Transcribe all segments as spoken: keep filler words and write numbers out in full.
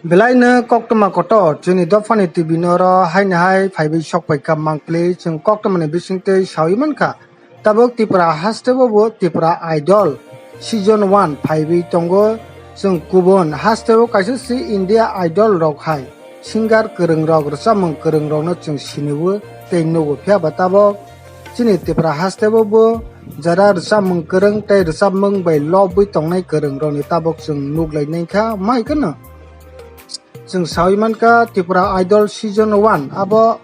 Belaino koktwma kotor chini dophani T V noro haini hai phaiwi sokpaikha mangpli, chwng koktwmani bisingtwi sawi mankha. Tabuk Tripura hasteo bo Tripura Idol season one phaiwi tongo. Chwng kubun hasteo kaisa si India Idol rok hai singer kwrwng rok, rwchapmung kwrwng rokno chwng sinio tei nugo, phiya ba tabuk chini Tripura hasteo bo jara rwchapmung kwrwng tei rwchapmung bai lobwi tongnai kwrwng rokni tabuk chwng nuklai naikha. Mai kheno chwng sawi mankha Tripura Idol season one abo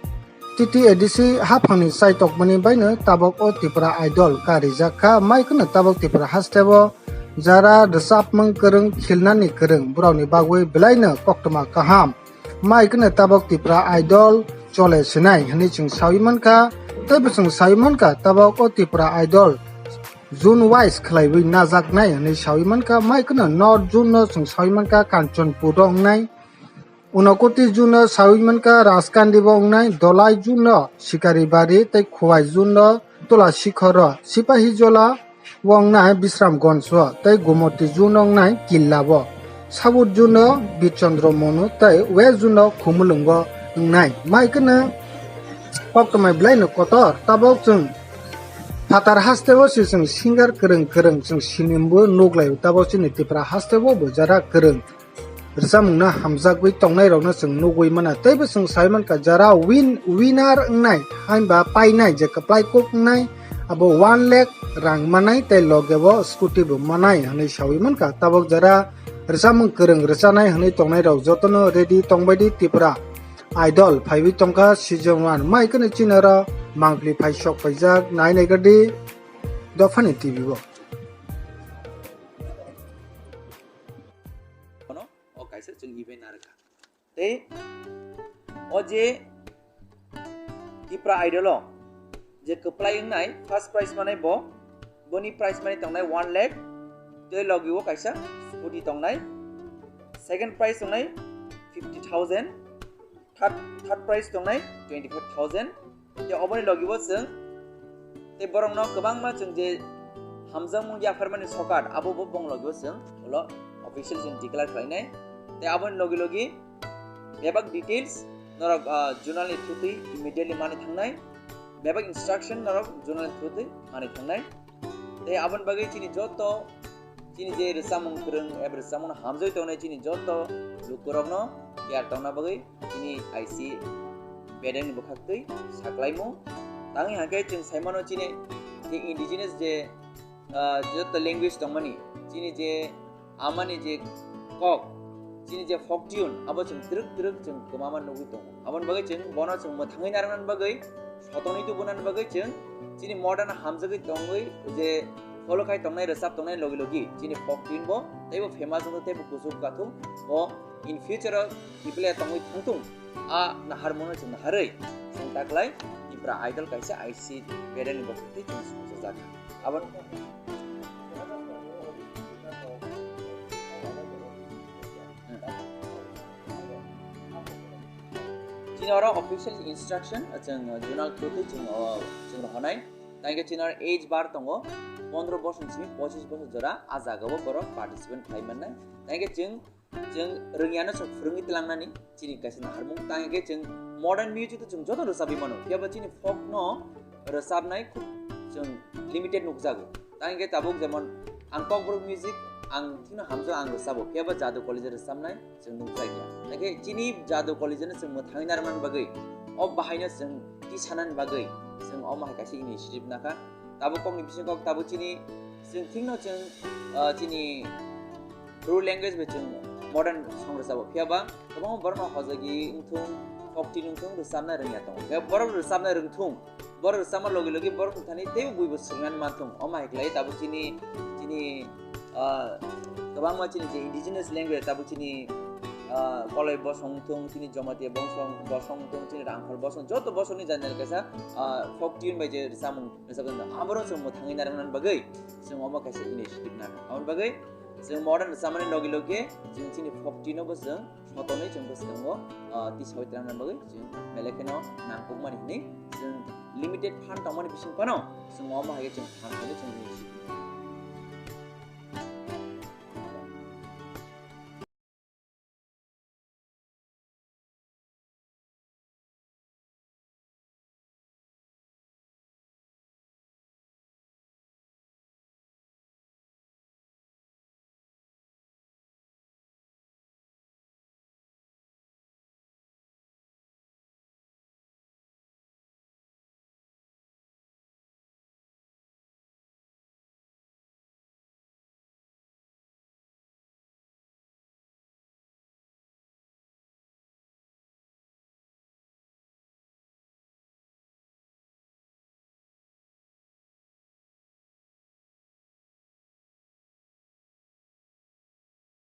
T T A D C haphangni chaitokmani baino tabuk o Tripura Idol karijak kha. Mai kheno tabuk Tripura hasteo jara rwchapmung kwrwng, khilnani kwrwng borokni bagwi belaino koktwma kaham. Mai kheno tabuk Tripura Idol chole sinai hwnwi chwng sawi mankha. Teibo chwng sawi mankha tabuk o Tripura Idol zone wise khwlaiwi najaknai hwnwi sawi mankha. Mai kheno North zone no chwng sawi mankha Kanchanpur o wngnai. Unakoti zone no sawi mankha Rajkandi bo wngnai, Dolai zone no Sikaribari tei Khowai zone no Tulasikhor o, Sipahijola o wngnai Bisramganj o tei Gomoti zone o wngnai Killa o, South zone no Birchandra Monu tei West zone no Khumulwng o wngnai. Mai kheno koktwma belaino kotor tabuk chwng phatar hasteo se chwng singer kwrwng kwrwng chwng sinimbo nuklaio tabuk chini Tripura hasteo bo jara kwrwng rwchapmungno hamjakgwi tongnairokno chwng nugwi mano. Teibo chwng sai mankha, jara win-, winner wngnai, hainba painai, je kwplai kuk wngnai, abo one lakh rang manai tei logebo scooty bo manai hwnwi sawi mankha. Tabuk jara rwchapmung kwrwng rwchanai hwnwi tongnairok jotono ready tongbaidi Tripura Idol phaiwi tongkha season one. Mai kheno chini oro mangpli phai sok paijak, nai naigardi dophani T V o. Kono o kaisa chwng event narwkha. Tei o je Tripura Idol o je kwplai wngnai first prize manai bo, boni prize money tongnai one lakh, tei logi o kaisa scooty tongnai, second prize tongnai fifty thousand, third, third prize tongnai twenty five thousand. Tei oboni logi bo chwng tei borokno kwbangma chwng je hamjakmung yapharmani sokat abo bo bong logi bo chwng ulo official chwng declare khlainai. Tei aboni logi logi bebak details norok, ah, zonal ni through twi immediately mani thangnai, bebak instruction norok zonal ni through twi mani thangnai. Tei aboni bagwi chini joto, chini je rwchapmung kwrwng eba rwchapmung hamjagwi tongnai chini joto lukurokno tiyar tongna bagwi chini I C bedeng ni bwkhaktwi saklaimung. Tangwi hwnkhe chwng saimano chini je indigenous je, ah, joto language tongmani, chini je amani je kok, chini je folk tune, abo chwng twrwk twrwk chwng kwmama nugwi tongo. Aboni bagwi chwng bono chwng mwthangwi narwknani bagwi, sotonwi tubunani bagwi chwng chini modern hamjagwi tongwi je follow khai tongnai, rwchap tongnai logi logi chini folk tune bo teibo famous wngthung, teibo kuchuk kathung, bo in future o kiphilwi tongwi thangthung. A naharmungno chwng naharwi chwng taklai Tripura Idol kaisa I C bedeng ni bwkhaktwi chwng songchajak. Abo chini oro official instruction, chwng zonal through twi chwng, o, chwng rohornai. Tangkhe chini oro age bar tongo, pondro bosor ni simi pochis bosor jora, a jagao borok participate khlai mannai. Tangkhe chwng, chwng rwngyano chwng phwrwngwi tlangnani chini kaisa naharmung. Tangkhe chwng modern music to chwng joto rwchabwi mano, phiyaba chini folk no rwchabnai khub chwng limited nukjago. Tangkhe tabuk jemon ang Kokborok music, ang thikno hamjao, ang rwchabo, phiyaba Jadu College rwchabnai chwng nukjakya. Tangkhe chini Jadu College no chwng mwthangwi narwknani bagwi, o bahaino chwng tisanani bagwi chwng omo hai kaisa initiative nakha. Tabuk kokni bising kok tabuk chini chwng thikno chwng, ah, chini Bru language bai chwng modern song rwchabo, phiyaba kwbangma borokno hojagwi wngthung, folk tune wngthung, rwchabna rwngya tongo. Phiya borok rwchabna rwngthung, borok rwchabma logi logi borok thani teibo buibo swrwngnani manthung. Omo hai khlai tabuk chini, chini, ah, kwbangma chini je indigenous language tabuk chini, ah, Koloi bosong wngthung, chini Jamatia bosong, bosong wngthung, chini Rangkhol bosong, joto bosongni jani jani kaisa, ah, folk tune bai je rwchabmung rwchabwi tongo. Aborok chwng mwthangwi narwknani bagwi chwng omo kaisa initiative nang. Aboni bagwi chwng modern rwchabmani logi logi chwng chini folk tune no bo chwng sotonwi chwng bwskango, ah, tisawi tlangnani bagwi chwng belai kheno nangkukmani hwnwi chwng limited fund tongmani bising phano chwng omo hai khe chwng phan hwnwi chwng initiative nang.